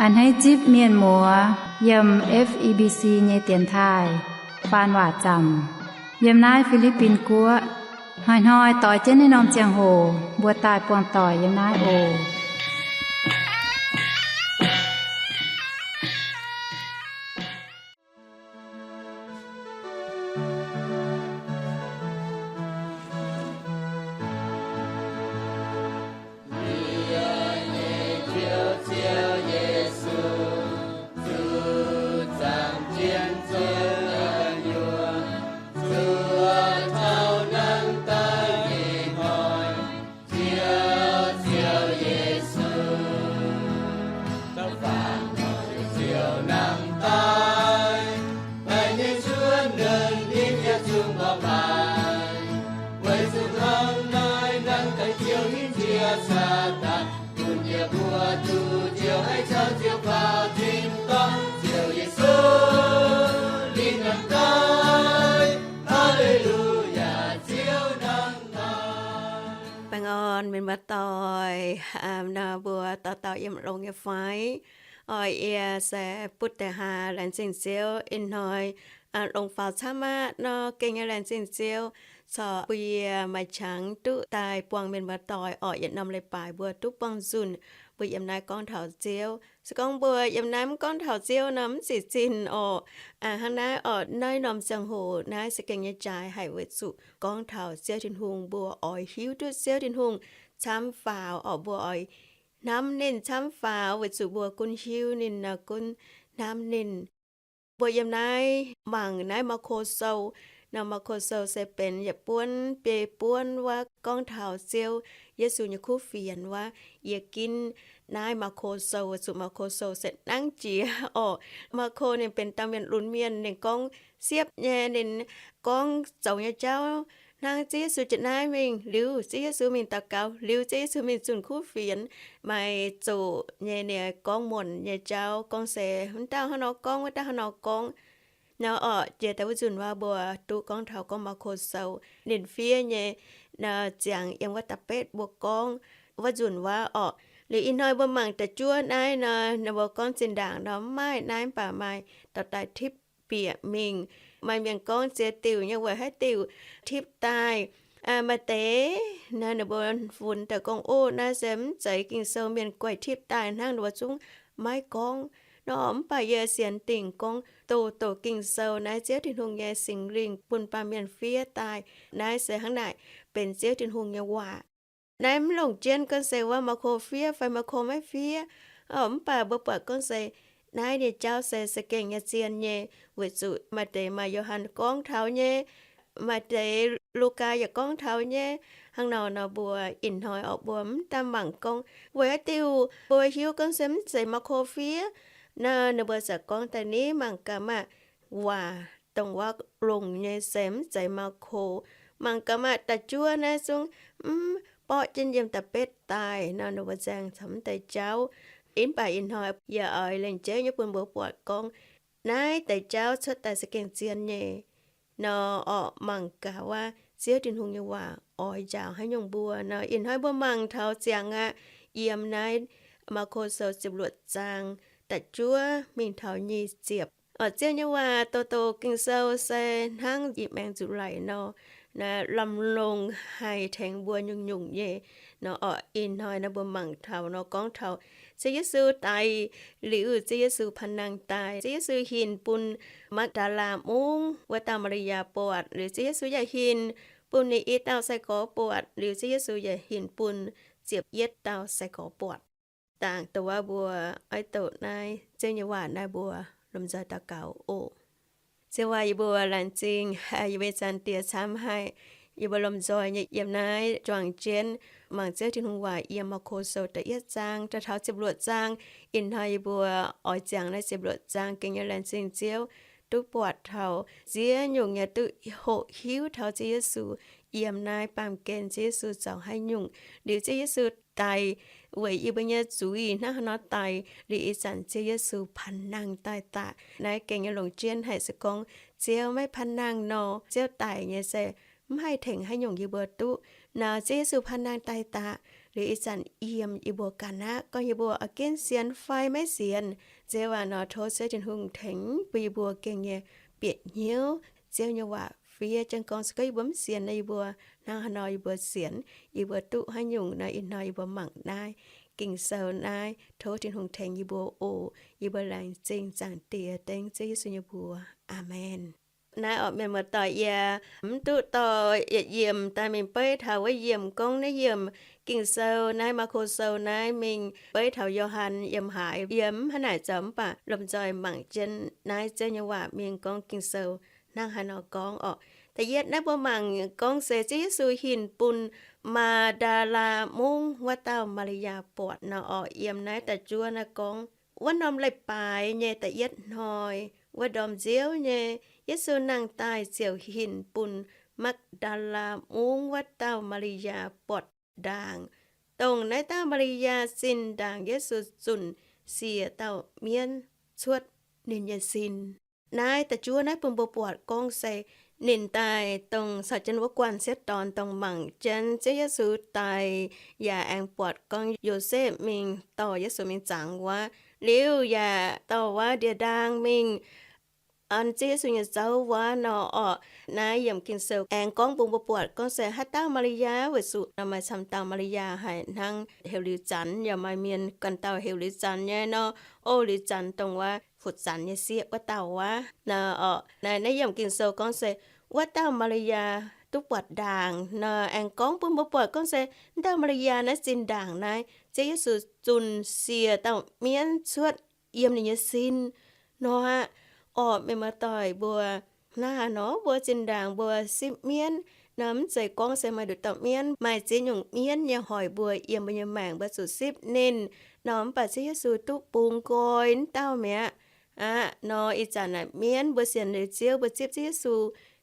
A'hneiv zipv mienh muoz yiem F E B C nyei dienx taaih faan waac zaamc yiem naaiv Fi^li^bin Guoqv. Hnoi-hnoi doix jienv naaiv norm ziangh hoc mbuo daaih buangh doic yiem naaiv oc. Baengh orn mienh muoz-doic, nor mbuo dauh dauh yiem longx nyei fai? Oix yie se butv deix haa laengz zingh Ziouv ih hnoi longc faaux camv aqv nor, gengh nyei laengz zingh Ziouv corc bun yie maaih qangx duqv daaih buangh mienh muoz-doic orqc. Yietc norm leiz-baaix mbuo duqv buangh nzunc, mbuo yiem naaiv gorngv taux Ziouv. Se gorngv mbuo yiem naaiv mv gorngv taux Ziouv nor mv zeiz zinh orqc. Hnangv naaiv orqc, naaiv norm ziangh hoc naaiv se gengh nyei jaaix haic weic zuqc gorngv taux Ziouv Tin-Hungh, mbuo oix hiuv duqv Ziouv Tin-Hungh camv faaux orqc, mbuo oix hnamv ninh camv faaux weic zuqc mbuo gunv hiuv ninh nor gunv hnamv ninh. Mbuo yiem naaiv mangc naaiv Maako Sou. Nor Maako Sou se benx yietc buonv biei buonv wuov gorngv taux Ziouv Yesu nyei kuv fienx wuov. Yie ginv naaiv Maako Sou weic zuqc Maako Sou se nangv jiex orqc. Maako ninh benx dauh mienh lunx mienh, ninh gorngv siepv nyei, ninh gorngv zoux nyei jauv hnangv Ziouv Yesu jiex naaiv mingh liuz, Ziouv Yesu mingh daux gaux liuz, Ziouv Yesu mingh zunh kuv fienx, maaih zoqc nyei ninh gorngv muonc nyei jauv, gorngv se wuov dauh hnangv nor gorngv, wuov dauh hnangv nor gorngv. Nor orqc, jiex daaih wuov nzunc waac mbuo duqv gorngv taux gorngv Maako Sou ninh fiev nyei nor ziangx yiem wuov da'betv mbuo gorngv wuov nzunc waac orqc. Liuz ih hnoi mbuo mangc da'juov naaiv nor, ninh mbuo gorngv zinh ndaangc nor mv maaih naaiv, mv baac maaih dorh daaih tipv bieqc mingh. Maaih mienh gorngv ziex diuc nyei weic haaix diuc tipv daaih. Maaih deix naaiv ninh mbuo funx daaih gorngv, Ov, naaiv se mv zeiz Ging-Sou mienh guaih tipv daaih hnangv, ninh mbuo zungv maiv gorngv nor. Mv baac yie sienx dingc gorngv doh doh Ging-Sou naaiv Ziouv Tin-Hungh nyei Singx Lingh bun baamh mienh fiev daaih. Naaiv se hnangv naaic benx Ziouv Tin-Hungh nyei waac. Naaiv mv longc jienv gorngv se wuov Maako fiev fai Maako maiv fiev. Mv baac mbuo buatc gorngv se naaiv nyei jauv se za'gengh nyei zien nyei, weic zuqc maaih deix maaih Yo^han gorngv taux nyei, maaih deix Lugaa yaac gorngv taux nyei. Hnangv nor nor mbuo ih hnoi orqc, mbuo mv daan mangc gorngv weic haaix diuc mbuo hiuv gorngv se mv zeiz Maako fiev nor, ninh mbuo zaqc gorngv daaih ni mangc gaax maah, waac dongh wuov longc nyei se mv zeiz Maako. Mangc gaax maah, da'juov naaiv zungv mv borqv jienv yiem da'betv daaih nor, ninh mbuo nzaeng caux mv deix jauv. Mv baac ih hnoi yie oix lengc jeiv nyei bun mbuo buatc gorngv naaiv deix jauv cuotv daaih za'gengh zien nyei nor orqc. Mangc gaax wuov Ziouv Tin-Hungh nyei waac oix njaaux haaix nyungc mbuo nor. Ih hnoi mbuo mangc taux ziangx aqv, yiem naaiv Maako Sou ziepc luoqc zaang da'juov mingh taux nyic ziepc. Ziouv nyei waac doh doh Ging-Sou se hnangv ih maengx nzuqc laic nor, naaiv lamh longc haih tengx mbuo nyungc-nyungc nyei nor orqc. Ih hnoi naaiv mbuo mangc taux nor gorngv taux Ziouv Yesu daic liuz, Ziouv Yesu panh nangh daaih, Ziouv Yesu hinc bun Makv^ndaa^laa Mungv wuov dauh Maa^li^yaa buatc, liuz Ziouv Yesu yaac hinc bun ninh i dauh sai-gorx buatc, liuz Ziouv Yesu yaac hinc bun ziepc yietv dauh sai-gorx buatc. Dangc dongh wuov mbuo oix doqc naaiv Ziouv nyei waac naaiv, mbuo lomh nzoih daux gaux oc. Ziouv aac, yie mbuo laengz zingh yie mbuo nyei Zaangc Diex camv haic. Yie mbuo lomh nzoih nyei yiem naaiv juangc jienv mangc Ziouv Tin-Hungh waac yiem Maako Sou da'yietv zaang daaih taux ziepc luoqc zaang. Ih hnoi yie mbuo oix ziangx naaiv ziepc luoqc zaang gengh nyei laengz zingh Ziouv, duqv buatc taux ziex nyungc nyei duqv hoqc hiuv taux Ziouv Yesu yiem naaiv baamh gen, Ziouv Yesu zoux haaix nyungc, liuz Ziouv Yesu daic weic yie mbuo nyei zuiz hnangv haaix nor daic, liuz ih zanc Ziouv Yesu panh nangh daaih daqc. Naaiv gengh nyei longc jienv haic se gorngv Ziouv maiv panh nangh nor, Ziouv daic nyei se mv haih tengx haaix nyungc yie mbuo duqv. Naaiv Ziouv Yesu panh nangh daaih daqc, Liuz ih zanc yiem yie mbuo ga'naaiv gorngv yie mbuo oix ginv sienx fai maiv sienx, Ziouv aac, nor tov Ziouv Tin-Hungh tengx bun yie mbuo gengh nyei bieqc hnyouv Ziouv nyei waac fiev jienv gorngv se gorngv yie mbuo mv sienx nor, yie mbuo hnangv haaix nor yie mbuo sienx, yie mbuo duqv haaix nyungc nor. Ih hnoi yie mbuo mangc naaiv Ging-Sou naaiv, tov Tin-Hungh tengx yie mbuo oc. Yie mbuo laengz zingh Zaangc Diex dengv Ziouv Yesu nyei mbuox. Aamen. Naaiv orqc, mienh muoz-doic, yie mv duqv dorh yietc yiemc daaih mingh beiv taux wuov yiemc gorngv naaiv yiemc Ging-Sou naaiv, Maako Sou naaiv mingh beiv taux Yo^han yiem haaix, yie mv hnangv naaic zoux, mv baac lomh nzoih mangc jienv naaiv Ziouv nyei waac mingh gorngv Ging-Sou hnangv haaix nor gorngv orqc. Da'yietv naaiv mbuo mangc gorngv se Ziouv Yesu hinc bun Maa^ndaa^laa Mungv wuov dauh Maa^li^yaa buatc nor orqc. Yiem naaiv da'juov naaiv gorngv, wuov norm leiz-baaix nyei da'yietv hnoi, wuov ndorm nziouv nyei, Yesu nangh daaih ziouc hinc bun Maa^ndaa^laa Mungv wuov dauh Maa^li^yaa buatc ndaangc, dongh naaiv dauh Maa^li^yaa zinh ndaangc Yesu zunc sie dauh mienv cuotv ninh nyei sin. Naaiv da'juov naaiv bun mbuo buatc gorngv se ninh daaih dongh caux jienv wuov guanh sieqv dorn dongh mangc jienv Ziouv Yesu daaih, yaac aengx buatc gorngv Yosepv mingh dorh Yesu mingh zangx wuov, liuz yaac dorh wuov ndie-ndaang mingh an Ziouv Yesu nyei zouv wuov nor orqc. Naaiv yiemc Ging-Sou aengx gorngv bun mbuo buatc gorngv se haaix dauh Maa^li^yaa, weic zuqc maaih camv dauh Maa^li^yaa haic hnangv, heuc Liuz Zanx, yaac maaih mienh ganh dauh heuc Liuz Zanx nyei nor. O, Liuz Zanx dongh wuov Fu Zanx nyei sieqv wuov dauh wuov nor orqc. Naaiv, naaiv yiemc Ging-Sou gorngv se wuov dauh Maa^li^yaa duqv buatc ndaangc nor. Aengx gorngv bun mbuo buatc gorngv se wuov dauh Maa^li^yaa naaiv zinh ndaangc naaiv Ziouv Yesu zunc sie dauh mienv cuotv yiem ninh nyei sin nor aqv. Orqc, mienh muoz-doic mbuo, hnangv haaix nor mbuo zinh ndaangc mbuo sipv mienv nor, mv zeiz gorngv se maaih nduqc dauh mienv, maaih ziex nyungc mienv nyei hoic mbuo yiem mbuo nyei maengc mbuo zuqc sipv ninh nor. Mv baac Ziouv Yesu duqv bungx nqoi wuov dauh mi'aqv. Aqv nor, ih zanc naaic mienv mbuo sienx liuz Ziouv, mbuo zipv Ziouv Yesu,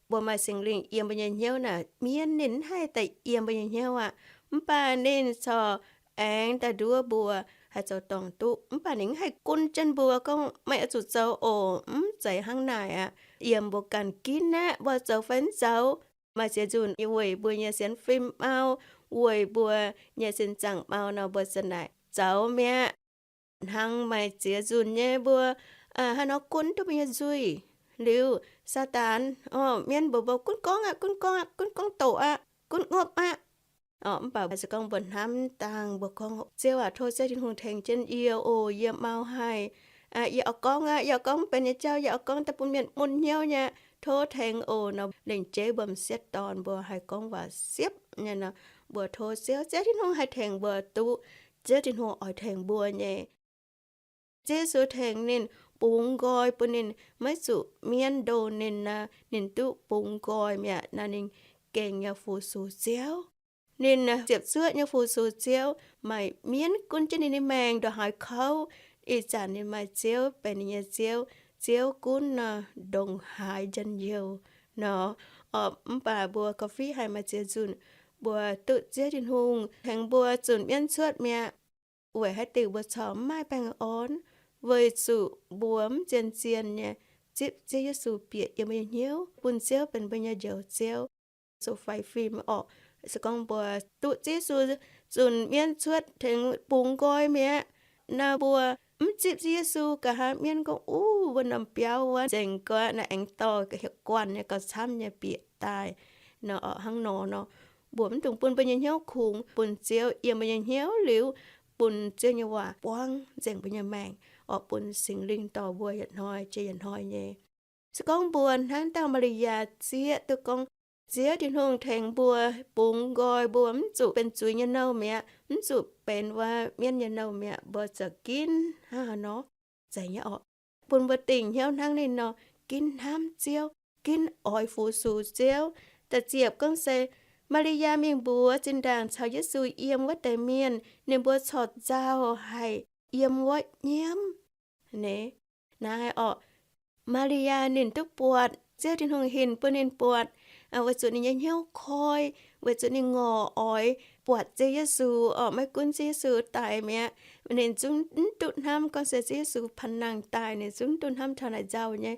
mbuo maaih Singx Lingh yiem mbuo nyei hnyouv naaic, mienv ninh mv haih daaih yiem mbuo nyei hnyouv aqv. Mv baac ninh corc aengx daaih nduov mbuo haih zoux dorngc duqv. Mv baac ninh mv haih gunv jienv mbuo gorngv meih oix zuqc zoux oc. Mv zeiz hnangv naaic aqv. Yiem mbuo ganh ginv aqv, mbuo zoux fai mv zoux. Maaih ziex nzunc weic mbuo nyei sienx fim mau, weic mbuo nyei sin zaangc mau nor, mbuo za'naaic zoux mi'aqv. Hnangv maaih ziex nzunc nyei mbuo haaix nor gunv duqv mbuo nyei nzuih liuz, Saadaan, orqc, mienv mbuox mbuo gunv gorngv aqv, gunv gorngv aqv, gunv gorngv doqc aqv, gunv ngopv aqv. Orqc, mv baac se gorngv mbuo hnamv dangh mbuo gorngv, Ziouv aac, tov Ziouv Tin-Hungh tengx jienv yie oc. Yie mau haic. Yie oix gorngv aqv, yie oix gorngv mv benx nyei jauv, yie oix gorngv daaih bun mienh mun hnyouv nyei. Tov tengx oc. Nor lengc jeiv mbuo m'sieqv dorn mbuo haih gorngv waac siepv nyei nor, mbuo tov Ziouv, Ziouv Tin-Hungh haih tengx mbuo duqv. Ziouv Tin-Hungh oix tengx mbuo nyei. Ziouv Yesu tengx ninh bungx nqoi bun ninh maiv zuqc mienv ndo ninh nor, ninh duqv bungx nqoi mi'aqv nor, ninh gengh nyei fu-sux Ziouv. Ninh ziepc zuoqv nyei fu-sux Ziouv, maaih mienv gunv jienv ninh nyei maengc ndongc haaix kouv. Ih zanc ninh maaih Ziouv benx ninh nyei Ziouv, Ziouv gunv nor ndongc haaix njien-youh nor. Orqc, mv baac mbuo gauh fih haic maaih ziex nzunc mbuo duqv Ziouv Tin-Hungh tengx mbuo zunc mienv cuotv mi'aqv. Weic haaix diuc mbuo corc mv maaih baengh orn? Weic zuqc mbuo mv zien-zien nyei zipv Ziouv Yesu bieqc yiem mbuo nyei hnyouv, bun Ziouv benx mbuo nyei Njoux Ziouv. Zuqc faix fim orqc. Se gorngv mbuo duqv Ziouv Yesu zunc mienv cuotv tengx bungx nqoi mi'aqv nor, mbuo mv zipv Ziouv Yesu, nqa'haav mienv gorngv, Uv, wuov norm biauv wuov nzengc gau aqv, naaiv aengx dorh hieh guanh nyei gauh camv nyei bieqc daaih nor, hnangv nor nor, mbuo mv dungx bun mbuo nyei hnyouv kungx, bun Ziouv yiem mbuo nyei hnyouv liuz, bun Ziouv nyei waac buangv nzengc mbuo nyei maengc, orqc, bun Singx Lingh dorh mbuo yietc hnoi jiex yietc hnoi nyei. Se gorngv mbuo hnangv dauh Maa^li^yaa zieqv duqv gorngv Ziouv Tin-Hungh tengx mbuo bungx nqoi mbuo mv zuqc benx zuiz nyei nouh mi'aqv, mv zuqc benx wuov mienv nyei nouh mi'aqv, mbuo ziouc ginv hnangv haaix nor. Zeiz nyei orqc. Bun mbuo dingc hnyouv hnangv ninh nor, ginv hnamv Ziouv, ginv oix fu-sux Ziouv. Da'ziepc gorngv se Maa^li^yaa mingh mbuox zinh ndaangc caux Yesu yiem wuov deix mienh, ninh mbuo corc nzauh haic, yiem wuov nyiemv. Naaiv orqc, Maa^li^yaa ninh duqv buatc, Ziouv Tin-Hungh hinc bun ninh buatc, weic zuqc ninh nyei hnyouv koi, weic zuqc ninh ngorc oix buatc Ziouv Yesu, orqc, maiv gunv Ziouv Yesu daaih mi'aqv. Ninh zungv mv duqv hnamv gorngv se Ziouv Yesu panh nangh daaih, ninh zungv mv duqv hnamv taux naaic nzauh nyei,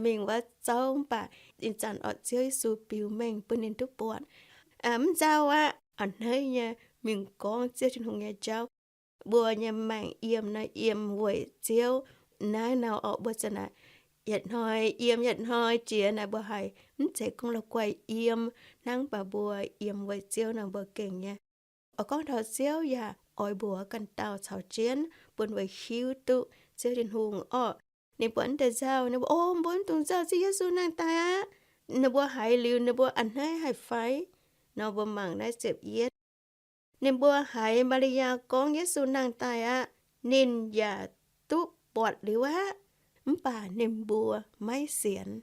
mingh wuov zouv. Mv baac ih zanc orqc, Ziouv Yesu biux mengh bun ninh duqv buatc. Mv nzauh aqv, a'hneiv nyei, mingh gorngv Ziouv Tin-Hungh nyei jauv. Mbuo nyei maengc yiem naaiv yiem weic Ziouv. Naaiv nor orqc, mbuo zanc naaic yietc hnoi yiem yietc hnoi jiex naaic mbuo haiz mv zeiz gorngv la'guaih yiem, hnangv baac mbuo yiem weic Ziouv nor mbuo gengh nyei. Oix gorngv taux Ziouv yaac oix mbuox ganh dauh caux jienv bun weic hiuv duqv Ziouv Tin-Hungh orqc. Ninh buatc naaiv deix nzauh, ninh mbuo, O, mbuo mv dungx nzauh, Ziouv Yesu nangh daaih aqv. Ninh mbuo haiz liuz ninh mbuo a'hneiv haic fai? Nor mbuo mangc naaiv ziepc yietv. Ninh mbuo haiz Maa^li^yaa gorngv Yesu nangh daaih aqv, ninh yaac duqv buatc liuz aqv, mv baac ninh mbuo maiv sienx.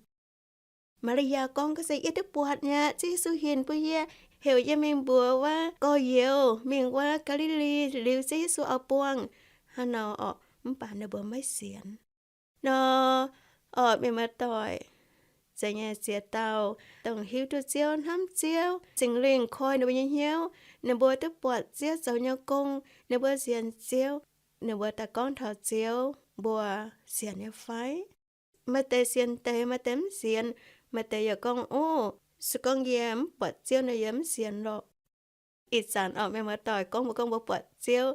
Maa^li^yaa gorngv, Ga'sie yie duqv buatc mi'aqv, Ziouv Yesu hinc bun yie, heuc yie mingh mbuox wuov gorx-youz mingh wuov Gaa^li^li liuz Ziouv Yesu oix buangh. Hnangv nor orqc, mv baac ninh mbuo maiv sienx. Nor orqc, mienh muoz-doic, zeiz nyei ziex dauh dongh hiuv duqv Ziouv, hnamv Ziouv, Singx Lingh koi ninh mbuo nyei hnyouv, ninh mbuo duqv buatc Ziouv zoux nyei gong, ninh mbuo sienx Ziouv, ninh mbuo daaih gorngv taux Ziouv, mbuo sienx nyei fai? Maaih deix sienx deix, maaih deix mv sienx. Maaih deix yaac gorngv, O, se gorngv yie mv buatc Ziouv nor yie mv sienx lorqc. Ih zanc orqc, mienh muoz-doic, gorngv mbuo gorngv mbuo buatc Ziouv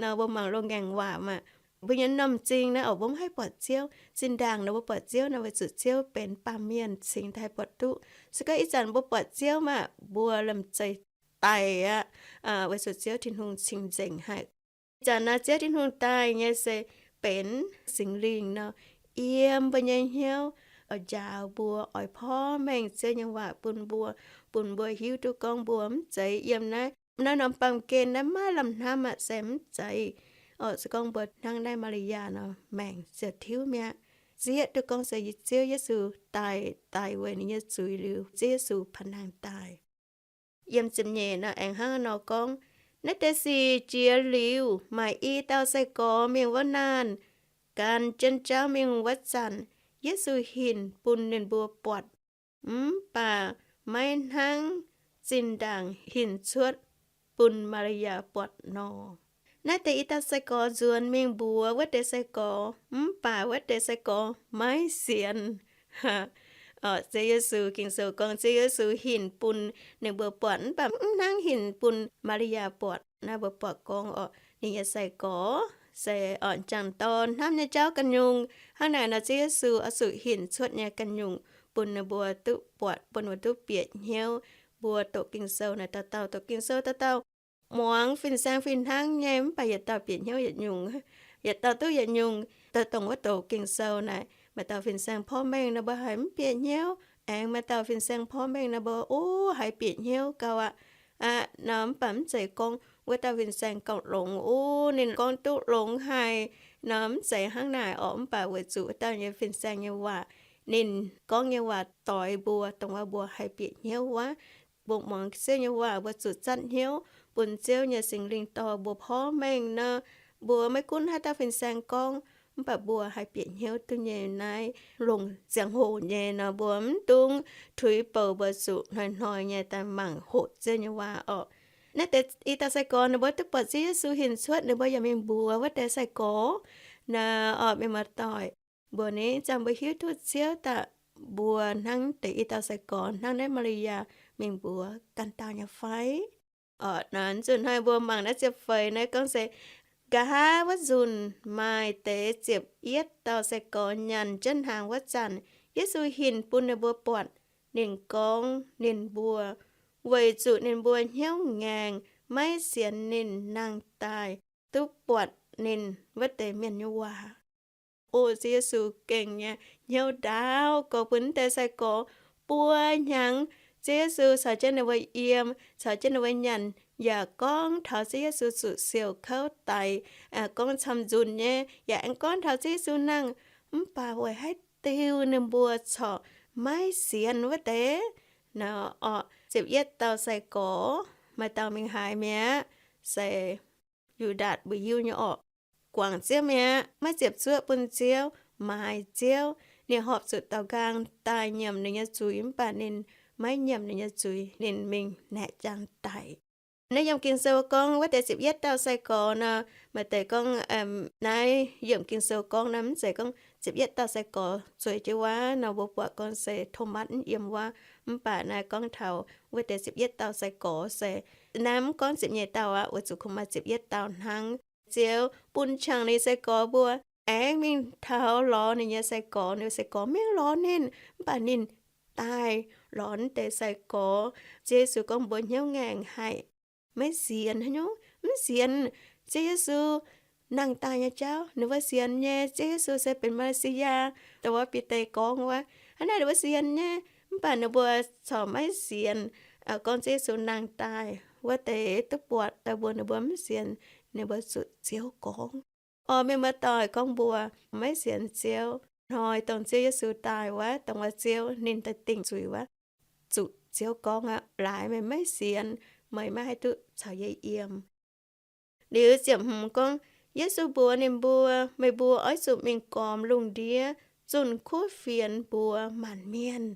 nor, mbuo mangc loz-ngaengc waac maah, mbuo nyei normh m'zing naaiv orqc, mbuo mv haih buatc Ziouv. Zinh ndaangc nor mbuo buatc Ziouv nor weic zuqc Ziouv benx baamh mienh cingx daaih buatc duqv. Se gorngv ih zanc mbuo buatc Ziouv maah, mbuo liemh zeih daic aqv, weic zuqc Ziouv Tin-Hungh cing-nzengc haic. Ih zanc naaiv Ziouv Tin-Hungh daaih nyei se benx Singx Lingh nor, yiem mbuo nyei hnyouv, oix njaaux mbuo, oix porv mengh Ziouv nyei waac bun mbuo, bun mbuo hiuv duqv gorngv mbuo mv zeiz yiem naaiv, naaiv norm baamh gen naaiv maiv lamh hnamv aqv, se mv zeiz. Orqc, se gorngv mbuo hnangv naaiv Maa^li^yaa nor, maengc ziouc tiuv mi'aqv. Zieqv duqv gorngv se Ziouv Yesu daaih, daic weic ninh nyei zuiz liuz, Ziouv Yesu paav nangh daaih. Yiem ziepc nyeic nor aengx hnangv nor gorngv, Naaiv deix sic jiex liuz, maaic i dauh sai-gorx mingh wuov naanh, gan jienv jauv mingh wuov zanc, Yesu hinc bun ninh mbuo buatc, mv baac maiv hnangv zinh ndaangc hinc cuotv bun Maa^li^yaa buatc nor. Naaiv deix i dauh sai-gorx nzuonx mingh mbuox wuov deix sai-gorx, mv baac wuov deix sai-gorx maiv sienx. Orqc, Ziouv Yesu, Ging-Sou gorngv Ziouv Yesu hinc bun ninh mbuo buatc, mv baac mv hnangv hinc bun Maa^li^yaa buatc. Naaiv mbuo buatc gorngv orqc, ninh nyei sai-gorx se orqc, m'jangc dorn hnamv nyei jauv ganh nyungc. Hnangv naaic nor Ziouv Yesu oix zuqc hinc cuotv nyei ganh nyungc bun ninh mbuo duqv buatc, bun ninh mbuo duqv bieqc hnyouv. Mbuo doqc Ging-Sou naaic, dauh dauh doqc Ging-Sou dauh dauh muangx fin-saeng fih hnangv nyei, mv baac yietc dauh bieqc hnyouv yietc nyungc, yietc dauh duqv yietc nyungc. Dongh wuov doqc Ging-Sou naaic, maaih dauh fin-saeng porv mengh nor mbuo haiz mv bieqc hnyouv, aengx maaih dauh fin-saeng porv mengh nor mbuo, o, haiz bieqc hnyouv gau aqv. Aqv, nor mv baac mv zeiz gorngv wuov dauh fin-saeng gauh longx, o, ninh gorngv duqv longx haic. Nor mv zeiz hnangv naaic orqc, mv baac weic zuqc wuov dauh nyei fin-saeng nyei waac, ninh gorngv nyei waac doix mbuo, dongh wuov mbuo haiz bieqc hnyouv wuov. Mbuo muangx Ziouv nyei waac mbuo zuqc zatv hnyouv, bun Ziouv nyei Singx Lingh dorh mbuo porv mengh nor, mbuo maiv gunv haaix dauh fin-saeng gorngv, mv baac mbuo haih bieqc hnyouv duqv nyei naaiv longc ziangh hoc nyei nor, mbuo mv dungx tuix bouc, mbuo zuqc hnoi-hnoi nyei daaih mangc hoqc Ziouv nyei waac orqc. Naaiv deix i dauh sai-gorx ninh mbuo duqv buatc Ziouv Yesu hinc cuotv, ninh mbuo yaac mingh mbuox wuov deix sai-gorx nor orqc, mienh muoz-doic. Mbuo ni zanc mbuo hiuv duqv Ziouv daaih, mbuo hnangv deix i dauh sai-gorx, hnangv naaiv Maa^li^yaa mingh mbuox ganh dauh nyei fai? Orqc, nor nzunc hnoi mbuo mangc naaiv ziepc feix naaiv gorngv se, nqa'haav wuov nzunc maaih deix ziepc yietv dauh sai-gorx nyanc jienv hnaangx wuov zanc, Yesu hinc bun ninh mbuo buatc. Ninh gorngv ninh mbuo, weic zuqc ninh mbuo hnyouv ngaengc, maiv sienx ninh nangh daaih duqv buatc ninh wuov deix mienh nyei waac. O, Ziouv Yesu gengh nyei hnyouv ndaauv gorx bun naaiv deix sai-gorx buo hnyangx. Ziouv Yesu caux jienv ninh mbuo yiem, caux jienv ninh mbuo nyanc, yaac gorngv taux Ziouv Yesu zuqc siouc kouv daic, gorngv camv-nzunc nyei, yaac aengx gorngv taux Ziouv Yesu nangh. Mv baac weic haaix diuc ninh mbuo corc maiv sienx wuov deix? Nor orqc, ziepc yietv dauh sai-gorx maaih dauh mingh haaix mi'aqv? Se Yu^ndaatc, mbuo hiuv nyei orqc. Guangc Ziouv mi'aqv, maiv ziepc zuoqv bun Ziouv, maaiz Ziouv. Ninh horpc zuqc daaux nqaang daaih nyiemc ninh nyei zuiz, mv baac ninh maiv nyiemc ninh nyei zuiz, ninh mingh naeqc jangx daic. Naaiv yiem Ging-Sou gorngv wuov deix ziepc yietv dauh sai-gorx nor, maaih deix gorngv naaiv yiemc Ging-Sou gorngv nor, mv zeiz gorngv ziepc yietv dauh sai-gorx zueiz jienv wuov nor, mbuo buatc gorngv se Tomatv mv yiem wuov. Mv baac naaiv gorngv taux wuov deix ziepc yietv dauh sai-gorx se, naaiv mv gorngv ziepc nyeic dauh aqv, weic zuqc kungx maaih ziepc yietv dauh hnangv. Ziouv bun qangx ninh sai-gorx mbuo aengx mingh taux lorz ninh nyei sai-gorx. Ninh sai-gorx mingh lorz ninh, mv baac ninh daaih lorz wuov deix sai-gorx. Ziouv Yesu gorngv mbuo hnyouv ngaengc haic, maiv sienx haaix nyungc, mv sienx Ziouv Yesu nangh daaih nyei jauv. Ninh mbuo sienx nyei Ziouv Yesu se benx Meisi-yaa, dongh wuov Bide gorngv wuov, hnangv naaiv ninh mbuo sienx nyei. Mv baac ninh mbuo corc maiv sienx gorngv Ziouv Yesu nangh daaih wuov deix, duqv buatc daaih mbuo, ninh mbuo mv sienx. Ninh mbuo zuqc Ziouv gorngv. Orv, mienh muoz-doic, gorngv mbuo maiv sienx Ziouv, hnoi dongh Ziouv Yesu daaih wuov, dongh wuov Ziouv ninh daaih dingc zuiz wuov, zuqc Ziouv gorngv aqv, laaix meih maiv sienx, meih maiv haih duqv caux yie yiem. Liuz ziepc hmz gorngv, Yesu mbuox ninh mbuo, Meih mbuo oix zuqc mingh gormx lungh ndiev zunh kuv fienx mbuox maanc mienh.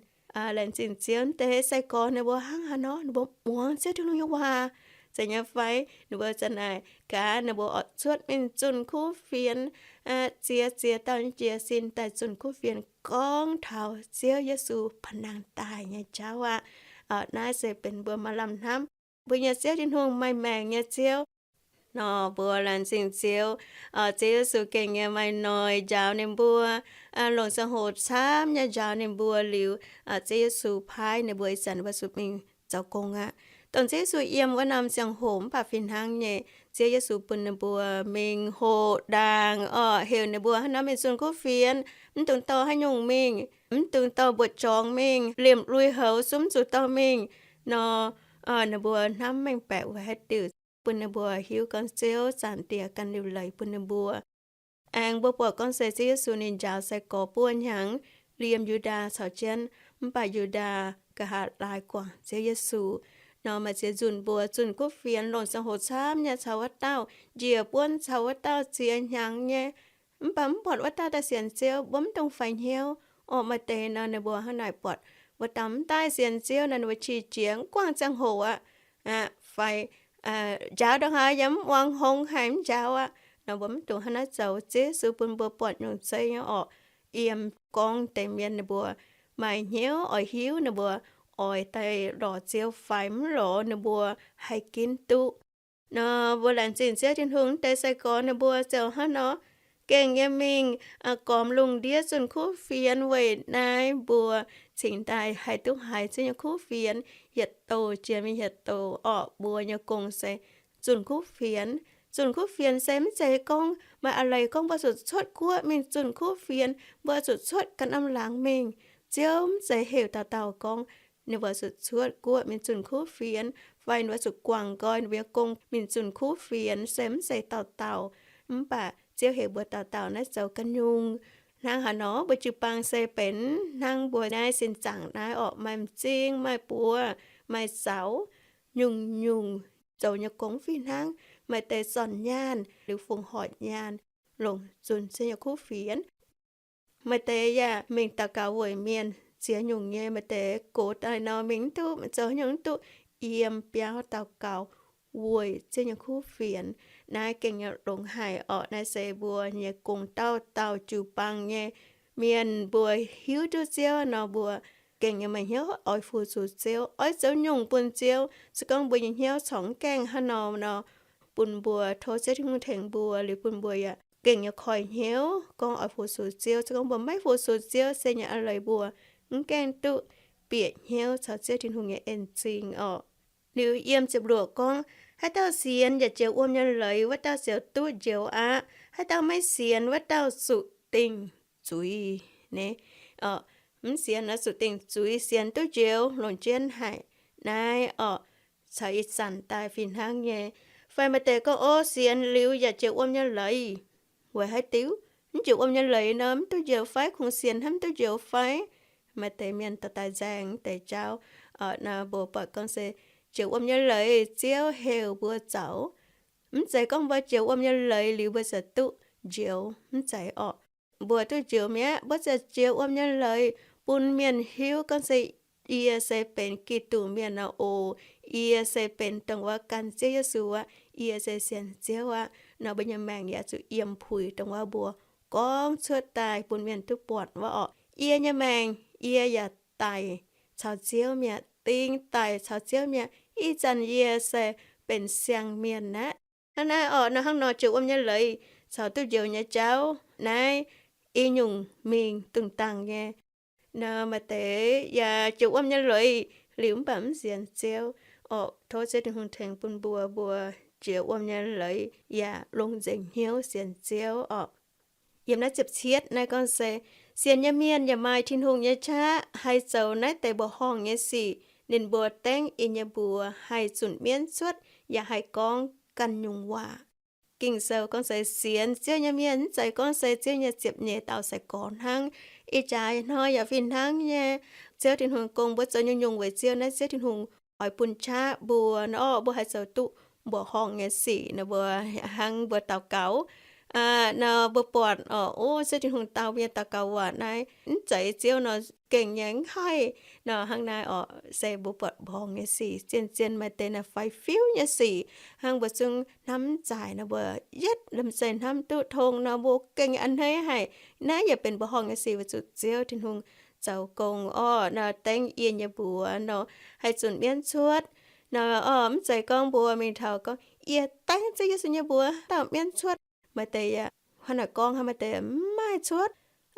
Laengz zingh Ziouv, deix sai-gorx ninh mbuo hnangv haaix nor, ninh mbuo muangx Ziouv Tin-Hungh nyei waac zeiz nyei fai? Ninh mbuo za'naaic gaax, ninh mbuo oix cuotv mingh zunh kuv fienx, ziex ziex dauh nyei jiez sin daaih zunh kuv fienx gorngv taux Ziouv Yesu ba'nangh daaih nyei jauv aqv. Naaiv se benx mbuo maaih lamh hnamv, mbuo nyei Ziouv Tin-Hungh maaih maengc nyei Ziouv. Nor mbuo laengz zingh Ziouv, Ziouv Yesu gengh nyei maaih noic njaaux ninh mbuo, longc ziangh hoc camv nyei njaaux ninh mbuo liuz, Ziouv Yesu paaiv ninh mbuo ih zanc mbuo zuqc mingh zoux gong aqv. Dongh Ziouv Yesu yiem wuov norm ziangh hoc mv baac fih hnangv nyei, Ziouv Yesu bun ninh mbuo mingh hoqc ndaangc orqc, heuc ninh mbuo hnangv nor mingh zunh kuv fienx, mv dungx dorh haaix nyungc mingh, mv dungx dorh mbuoqc jorngx mingh, liemh lui-houx zungv mv zuqc dorh mingh. Nor ninh mbuo hnamv mengh baeqc weic haaix diuc? Bun ninh mbuo hiuv gorngv Ziouv Zaangc Diex ganh liuc leiz bun ninh mbuo. Aengx mbuo buatc gorngv se Ziouv Yesu ninh njaaux sai-gorx buov hnyangx, liemh Yu^ndaa caux jienv, mv baac Yu^ndaa nqa'haav laaix guangc Ziouv Yesu. Nor maaih ziex nzunc mbuo zunh kuv fienx longc ziangh hoc camv nyei caux wuov dauh, njiec buonv caux wuov dauh ziex hnyangx nyei, mv baac mv buatc wuov dauh daaih sienx Ziouv. Mbuo mv dungx faix hnyouv. Orqc, maaih deix nor ninh mbuo hnangv naaic buatc wuov dauh mv daaih sienx Ziouv nor, ninh mbuo qiex jiez, mv guangc ziangh hoc aqv, fai njaaux ndongc haaix yaac mv muangx hngongx haic, mv njaaux aqv. Nor mbuo mv dungx hnangv naaiv zoux. Ziouv Yesu bun mbuo buatc nyungc zeiv nyei orqc, yiem gorngv deix mienh ninh mbuo maaih hnyouv oix hiuv, ninh mbuo oix daaih lorz Ziouv fai mv lorz, ninh mbuo haih ginv duqv. Nor mbuo laengz zingh Ziouv Tin-Hungh, deix sai-gorx ninh mbuo ziouc hnangv nor gengh nyei mingh gormx lungh ndiev zunh kuv fienx. Weic naaiv mbuo cingx daaih haih duqv haiz Ziouv nyei kuv fienx. Yietc douc jiex mingh yietc douc orqc, mbuo nyei gong se zunh kuv fienx. Zunh kuv fienx se mv zeiz gorngv maaih a'leiz gorngv mbuo zuqc cuotv guoqv mingh zunh kuv fienx, mbuo zuqc cuotv ganh norm laangz mingh. Ziouv mv zeiz heuc dauh dauh gorngv ninh mbuo zuqc cuotv guoqv mingh zunh kuv fienx, fai ninh mbuo zuqc guangc nqoi ninh mbuo nyei gong mingh zunh kuv fienx, se mv zeiz dauh dauh. Mv baac Ziouv heuc mbuo dauh dauh naaiv zoux ganh nyungc. Hnangv haaix nor mbuo jiu-baang se benx hnangv mbuo naaiv sin zaangc naaiv orqc, maaih m'zing, maaih buoz, maaih zaux, nyungc-nyungc zoux nyei gong fih hnangv. Maaih deix zornc nyaanh liuz fungx hoic nyaanh longc zunh Ziouv nyei kuv fienx. Maaih deix yaac mingh daux gaux weic mienh ziex nyungc nyei. Maaih deix gox daaih nor mingh mv duqv, zoux haaix nyungc mv duqv, yiem biauv daux gaux weic Ziouv nyei kuv fienx. Naaiv gengh nyei longx haic orqc. Naaiv se mbuo nyei gong, dauh dauh jiu-baang nyei mienh mbuo hiuv duqv Ziouv nor, mbuo gengh nyei maaih hnyouv oix fu-sux Ziouv, oix zoux nyungc bun Ziouv. Se gorngv mbuo nyei hnyouv corc mv gaengh hnangv nor nor, bun mbuo tov Ziouv Tin-Hungh tengx mbuo liuz, bun mbuo yaac gengh nyei koi hnyouv gorngv oix fu-sux Ziouv. Se gorngv mbuo maiv fu-sux Ziouv, se nyei a'leiz mbuo mv gaengh duqv bieqc hnyouv caux Ziouv Tin-Hungh nyei en-zingh orqc. Liuz yiem ziepc luoqc gorngv, haaix dauh sienx yaac jiex wuom nyei leiz, wuov dauh ziouc duqv njoux aqv. Haaix dauh maiv sienx, wuov dauh zuqc dingc zuiz. Naaiv mv sienx nor zuqc dingc zuiz, sienx duqv njoux longc jienv haic. Naaiv orqc, caux ih zanc daaih fih hnangv nyei. Fai maaih deix gorngv, o, sienx liuz yaac jiex wuom nyei leiz. Weic haaix diuc? Mv jiex wuom nyei leiz nor, mv duqv njoux fai? Kungx sienx hnangv mv duqv njoux fai? Maaih deix mienh dorh daaih nzaeng deix jauv. Nor mbuo buatc gorngv se jiex wuom nyei leiz, Ziouv heuc mbuo zoux. Mv zeiz gorngv mbuo jiex wuom nyei leiz liuz mbuo ziouc duqv njoux, mv zeiz orqc. Mbuo duqv njoux mi'aqv, mbuo ziouc jiex wuom nyei leiz, bun mienh hiuv gorngv se yie se benx Giduc mienh nor oc. Yie se benx dongh wuov gan Ziouv Yesu aqv. Yie se sienx Ziouv aqv. Nor mbuo nyei maengc yaac zuqc yiem puix dongh wuov mbuo gorngv cuotv daaih bun mienh duqv buatc wuov orqc. Yie nyei maengc, yie yaac daic caux Ziouv mi'aqv, ding daic caux Ziouv mi'aqv. Ih zanc yie se benx siang-mienh aqv. Hnangv naaiv orqc, nor hnangv nor joux wuom nyei leiz caux duqv njoux nyei jauv naaiv i nyungc mingh dungx dangh nyei. Nor maaih deix yaac joux wuom nyei leiz liuz mv baac mv sienx Ziouv orqc. Tov Ziouv Tin-Hungh tengx bun mbuo, mbuo joux wuom nyei leiz yaac longc nzengc hnyouv sienx Ziouv orqc. Yiem naaiv ziepc cietv naaiv gorngv se, sienx nyei mienh yaac maaih Tin-Hungh nyei qaqv haih zoux naaiv deix mbuoqc horngh nyei sic. Ninh mbuo dengv yie nyei mbuox haih zunc mienv cuotv yaac haih gorngv ganh nyungc waac. Ging-Sou gorngv se sienx Ziouv nyei mienh mv zeiz gorngv se Ziouv nyei ziepc nyeic dauh sai-gorx hnangv. Ih jaax hnoi yaac fih hnangv nyei. Ziouv Tin-Hungh gong mbuo zoux nyungc-nyungc weic Ziouv naaiv, Ziouv Tin-Hungh oix bun qaqv mbuo nor, mbuo haih zoux duqv mbuoqc horngh nyei sic nor, mbuo hnangv mbuo daux gaux nor, mbuo buatc orqc, o, Ziouv Tin-Hungh dau mbuo nyei daux gaux waac naaiv mv zeiz Ziouv nor, gengh nyei mv haih nor. Hnangv naaiv orqc, se mbuo buatc mbuoqc horngh nyei sic, zien-zien maaih deix naaiv faix-fiuv nyei sic, hnangv mbuo zungv hnamv mv zaaic nor, mbuo yietv lamh zeiz hnamv duqv tong nor, mbuo gengh a'hneiv haic. Naaiv yaac benx mbuoqc horngh nyei sic weic zuqc Ziouv Tin-Hungh zoux gong orqc, nor dengv yie nyei mbuox nor haih zunc mienv cuotv nor orqc. Mv zeiz gorngv mbuo mingh taux gorngv, yie dengv Ziouv Yesu nyei mbuox dauh mienv cuotv. Maaih deix yaac hnangv naaic gorngv, maaih deix mv maaih cuotv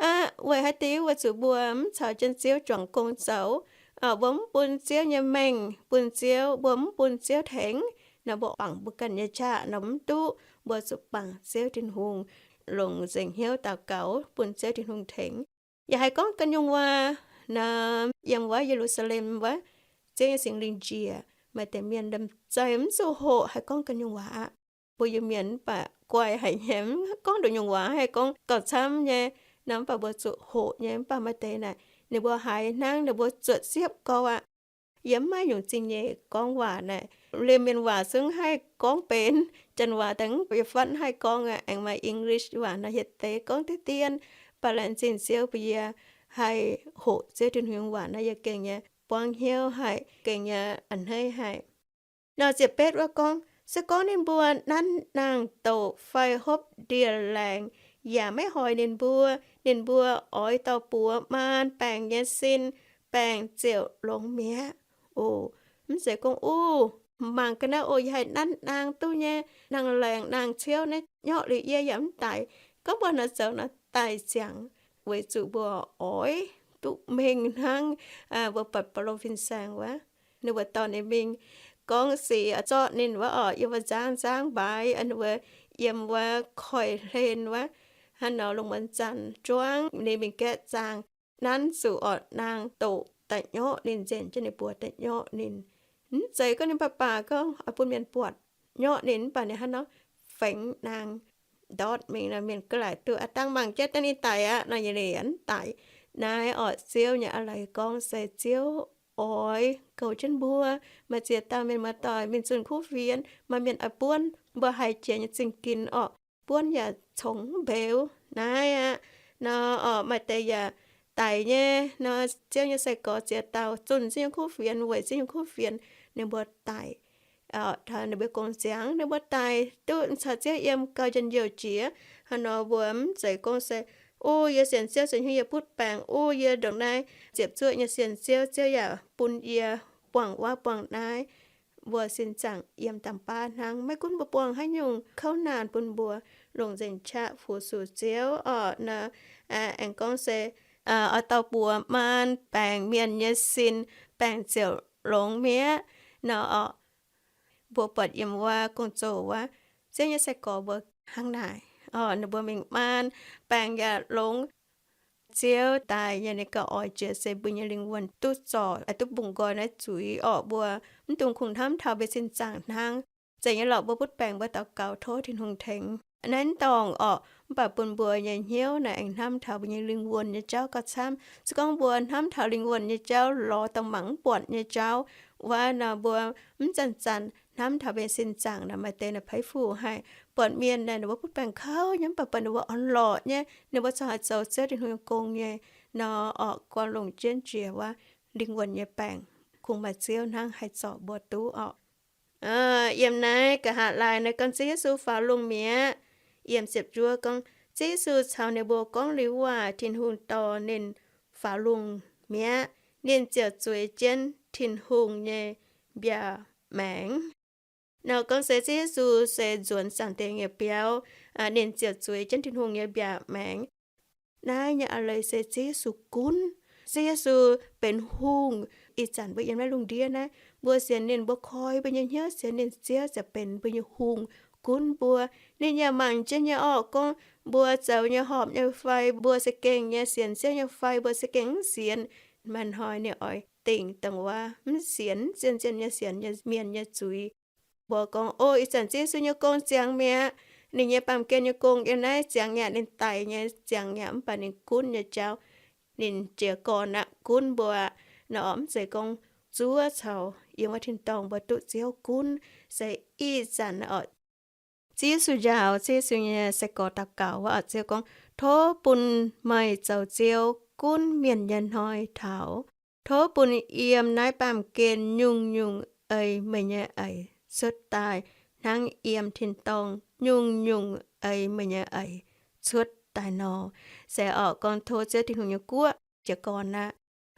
aqv. Weic haaix diuc? Weic zuqc mbuo mv caux jienv Ziouv juangc gong zoux. Mbuo mv bun Ziouv nyei mengh bun Ziouv, mbuo mv bun Ziouv tengx nor, mbuo bangc mbuo ganh nyei qaqv nor mv duqv. Mbuo zuqc bangc Ziouv Tin-Hungh, longc nzengc hnyouv daux gaux bun Ziouv Tin-Hungh tengx. Yaac haih gorngv ganh nyungc waac nor, yiem wuov Ye^lu^saa^lem wuov, Ziouv nyei Singx Lingh njiec, maaih deix mienh lamh zeiz mv zuqc hoqc haih gorngv ganh nyungc waac aqv. Mbuo Iu-Mienh mv baac guai haic nyei, mv gorngv nduqc nyungc waac, haih gorngv gauh camv nyei nor, mv baac mbuo zuqc hoqc nyei. Mv baac maaih deix naaic, ninh mbuo haiz hnangv ninh mbuo zuotc siepv gou aqv. Yie mv maaih nyungc zingh nyeic gorngv waac naaic. Liemh mienh waac zungv haih gorngv benx, Janx waac daaih mv baac yie fatv haih gorngv aqv. Aengx maaih English waac nor, hietc deix gorngv diqv dien. Mv baac laengz zingh Ziouv bun yie haih hoqc Ziouv Tin-Hungh waac nor, yie gengh nyei buangv hnyouv haic, gengh nyei a'hneiv haic. Nor ziepc betv wuov gorngv, se gorngv ninh mbuo nanv naang-doqc fai hopv ndie-laengz yaac maiv hoic ninh mbuo, ninh mbuo oix dorh buoz maan baengc nyei sin, baengc ziouc longx mi'aqv. O, mv zeiz gorngv, uv, mangc ga'naaiv oc, yie haih nanv naang duqv nyei, naang-laengz naang-ciouv naaiv nyorqv liuz yie yaac mv daic. Gorngv mbuo nor zoux nor daic ziangx, weic zuqc mbuo oix duqv mengh hnangv mbuo buatc Baulo fin-saeng wuov, ninh mbuo dorh ninh mingh gorngv sic zorqv ninh wuov orqc, yiem wuov nzangv nzangv mbaaix, ninh mbuo yiem wuov koiv-hlen wuov, hnangv nor lungh muonz zanc juangv ninh mingh gaeqv zaangh, nanv zuqc orqc naang-doqc da'nyorqv ninh, nzenc jienv ninh buoz da'nyorqv ninh. Mv zeiz gorngv ninh baac baac gorngv oix bun mienh buatc nyorqv ninh, mv baac ninh hnangv nor fengx naang ndortv mingh nor, mienh ga'laaic duqv aav dangh mangc jienv daaih ninh daic aqv nor, yaac ninh mv daic. Naaiv orqc, Ziouv nyei a'leiz gorngv se Ziouv oix goux jienv mbuo. Maaih ziex dauh mienh muoz-doic mingh zunh kuv fienx, maaih mienh oix buonv, mbuo haiz jiex nyei zingh ginx orqc, buonv yaac congx mv mbeux. Naaiv aqv nor orqc, maaih deix yaac daic nyei nor, Ziouv nyei sai-gorx ziex dauh zunh Ziouv nyei kuv fienx, weic Ziouv nyei kuv fienx ninh mbuo daic. Taux ninh mbuo gong ziangx, ninh mbuo daic duqv caux Ziouv yiem gauh njien-youh jiex. Hnangv nor mbuo mv zeiz gorngv se, o, yie sienx Ziouv, sienx hnyouv yie butv baengc, o, yie ndongc naaiv ziepc zuoqv nyei sienx Ziouv, Ziouv yaac bun yie buangh wuov buangh naaiv. Mbuo sin zaangc yiem dangh baav hnangv. Maiv gunv mbuo buangh haaix nyungc kouv naanc bun mbuo, longc nzengc qaqv fu-sux Ziouv orqc. Nor aengx gorngv se, oix dorh buoz maan baengc mienh nyei sin, baengc ziouc longx mi'aqv. Nor orqc, mbuo buatc yiem wuov gong-zoh wuov, Ziouv nyei sai-gorx mbuo hnangv naaic orqc, ninh mbuo mingh maan, baengc yaac longx. Ziouv daaih nyei ninh gauh oix jiex se mbuo nyei lingh wuonh duqv zorc, duqv mbungh nqoi naaiv zuiz orqc. Mbuo mv dungx kungx hnamv taux mbuo sin zaangc hnangv. Zeiz nyei lorqc, mbuo butv baengc mbuo daux gaux tov Tin-Hungh tengx naaiv dorngc orqc, mv baac bun mbuo nyei hnyouv naaic aengx hnamv taux mbuo nyei lingh wuonh nyei jauv gauh camv. Se gorngv mbuo hnamv taux lingh wuonh nyei jauv lorz dongh mangc mv buatc nyei jauv wuov nor, mbuo mv zanc-zanc hnamv taux mbuo nyei sin zaangc nor, maaih deix naaic peix fuc haic. Buatc mienh naaic ninh mbuo butv baengc kouv nyei, mv baac buatc ninh mbuo orn-lorqc nyei, ninh mbuo corc haih zoux Ziouv Tin-Hungh nyei gong nyei. Nor orqc, guanh longc jienv jiex wuov lingh wuonh nyei baengc, kungx maaih Ziouv hnangv haih zorc mbuo duqv orqc. Yiem naaiv nqa'haav laai naaiv gorngv Ziouv Yesu faaux lungh mi'aqv. Yiem ziepc juov gorngv, Ziouv Yesu caux ninh mbuo gorngv liuz waac, Tin-Hungh dorh ninh faaux lungh mi'aqv. Ninh ziouc zueiz jienv Tin-Hungh nyei mbiaauc maengc. Nor gorngv se Ziouv Yesu se nzuonx zaangc diex nyei biauv, ninh ziouc zueiz jienv Tin-Hungh nyei mbiaauc maengc. Naaiv nyei a'leiz se Ziouv Yesu gunv. Ziouv Yesu benx hungh. Ih zanc mbuo yiem naaiv lungh ndiev naaiv, mbuo sienx ninh, mbuo koi mbuo nyei hnyouv sienx ninh, Ziouv ziouc benx mbuo nyei hungh, gunv mbuo. Ninh yaac mangc jienv nyei orqc, gorngv mbuo zoux nyei horpc nyei fai, mbuo za'gengh nyei sienx Ziouv nyei fai, mbuo za'gengh mv sienx. Maaih hnoi ninh oix dingc dongh wuov mv sienx, zien-zien nyei sienx nyei mienh nyei zuiz. Mbuo gorngv, O, ih zanc Ziouv Yesu nyei gong ziangx mi'aqv. Ninh nyei baamh gen nyei gong yiem naaiv ziangx mi'aqv, ninh daic nyei ziangx mi'aqv, mv baac ninh gunv nyei jauv, ninh jiez gorn aqv, gunv mbuo aqv. Naaiv orqc, mv zeiz gorngv zuov caux yiem wuov tin-dorngh mbuo duqv Ziouv gunv, se ih zanc orqc, Ziouv Yesu njaaux Ziouv Yesu nyei sai-gorx daux gaux wuov, Ziouv gorngv, Tov bun meih zoux Ziouv gunv mienh nyei hnoi taux. Tov bun yiem naaiv baamh gen nyungc-nyungc ei meih nyei eix cuotv daaih, hnangv yiem tin-dorngh nyungc-nyungc ei meih nyei eix cuotv daaih nor. Se orqc, gorngv tov Ziouv Tin-Hungh nyei guoqv jiez gorn aqv.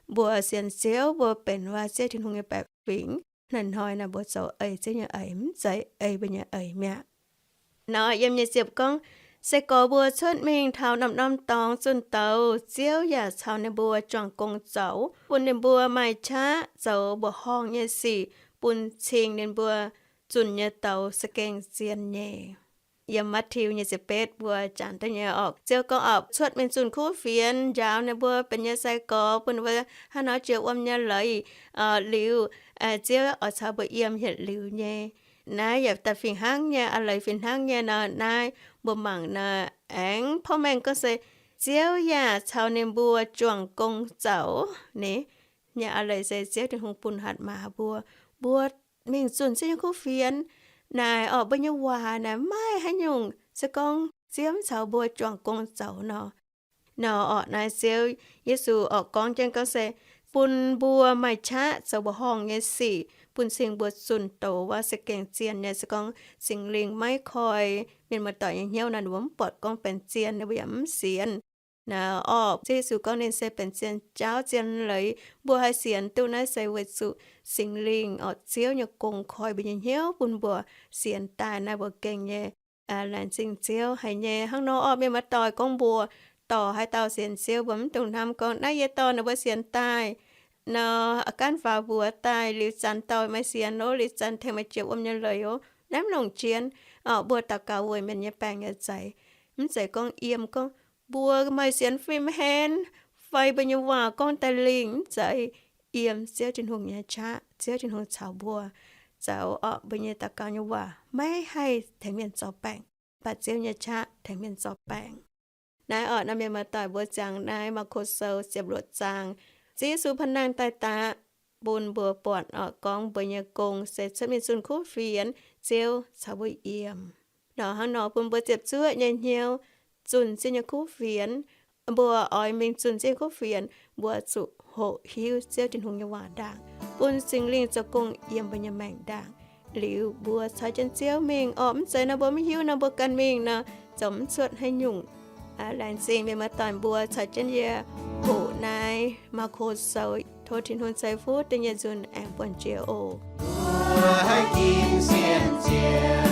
Mbuo sienx Ziouv, mbuo benx waac Ziouv Tin-Hungh nyei baeqc fingx. Naaiv hnoi naaiv mbuo zoux ei Ziouv nyei eix, mv zeiz ei mbuo nyei eix mi'aqv. Nor yiem nyei ziepc gorngv, Se gorx mbuo cuotv mingh taux norm-norm dorngx zunh douz, Ziouv yaac caux ninh mbuo juangc gong zoux, bun ninh mbuo maaih qaqv zoux mbuoqc horngh nyei sic, bun cingx ninh mbuo zunh nyei douz za'gengh zien nyei. Yiem Matv^taai nyei ziepc betv mbuo jangx daaih nyei orqc, Ziouv gorngv orqc, cuotv mingh zunh kuv fienx, njaaux ninh mbuo benx nyei sai-gorx, bun ninh mbuo hnangv nor jiex wuom nyei leiz. Liuz, Ziouv oix caux mbuo yiem yietc liuz nyei. Naaiv yaac daaih fih hnangv nyei, a'leiz fih hnangv nyei nor, naaiv mbuo mangc nor, aengx porv mengh gorngv se Ziouv yaac caux ninh mbuo juangc gong zoux ni. Nyei a'leiz se Ziouv Tin-Hungh bun hatc maaz mbuo, mbuo mingh zunh Ziouv nyei kuv fienx. Naaic orqc, mbuo nyei waac naaic maiv maaih haaix nyungc se gorngv Ziouv mv caux mbuo juangc gong zoux nor. Nor orqc, naaiv Ziouv Yesu orqc gorngv jienv gorngv se bun mbuo maaih qaqv zoux mbuoqc horngh nyei sic, bun cing mbuo zunh douz wuov se gengh zien nyei. Se gorngv Singx Lingh maiv koi mienh muoz-doic nyei hnyouv nor, ninh mbuo mv buatc gorngv benx zien, ninh mbuo yaac mv sienx. Naaiv orqc, Ziouv Yesu gorngv ninh se benx zien jauv zien leiz. Mbuo haih sienx duqv naaiv se weic zuqc Singx Lingh orqc, Ziouv nyei gong koi mbuo nyei hnyouv bun mbuo sienx daaih naaiv mbuo gengh nyei laengz zingh Ziouv haic nyei. Hnangv nor orqc, mienh muoz-doic, gorngv mbuo dorh haaix dauh sienx Ziouv, mbuo mv dungx hnamv gorngv naaiv yie dorh ninh mbuo sienx daaih nor, a'ganv faaux mbuox daaih, liuz zanc dorh meih sienx ov, liuz zanc tengx meih jiex wuom nyei leiz ov. Naaiv mv longc jienv. Orqc, mbuo daux gaux weic mienh nyei baengc nyei za'eix, mv zeiz gorngv yiem gorngv mbuo maaih sienx fim hmien fai mbuo nyei waac gorngv daaih lingh, mv zeiz. Yiem Ziouv Tin-Hungh nyei qaqv, Ziouv Tin-Hungh caux mbuo zoux orqc, mbuo nyei daux gaux nyei waac maiv haih tengx mienh zorc baengc, mv baac Ziouv nyei qaqv tengx mienh zorc baengc. Naaiv orqc, naaiv mienh muoz-doic, mbuo ziangx naaiv Maako Sou ziepc luoqc zaang, Ziouv Yesu panh nangh daaih daqc, bun mbuo buatc orqc, gorngv mbuo nyei gong se cuotv mingh zunh kuv fienx, Ziouv caux mbuo yiem. Nor hnangv nor bun mbuo ziepc zuoqv nyei hnyouv zunh Ziouv nyei kuv fienx. Mbuo oix mingh zunh Ziouv nyei kuv fienx, mbuo zuqc hoqc hiuv Ziouv Tin-Hungh nyei waac ndaangc, bun Singx Lingh zoux gong yiem mbuo nyei maengc ndaangc. Liuz mbuo caux jienv Ziouv mingh orqc, mv zeiz nor mbuo mv hiuv nor mbuo ganh mingh nor, zoux mv cuotv haaix nyungc. Laengz zingh mienh muoz-doic mbuo caux jienv yie hoqc naaiv Maako Sou. Tov Tin-Hungh ceix fuqv da'nyeic nzunc aengx buangh jiex oc. Mbuo haiz ginv sienx Ziouv,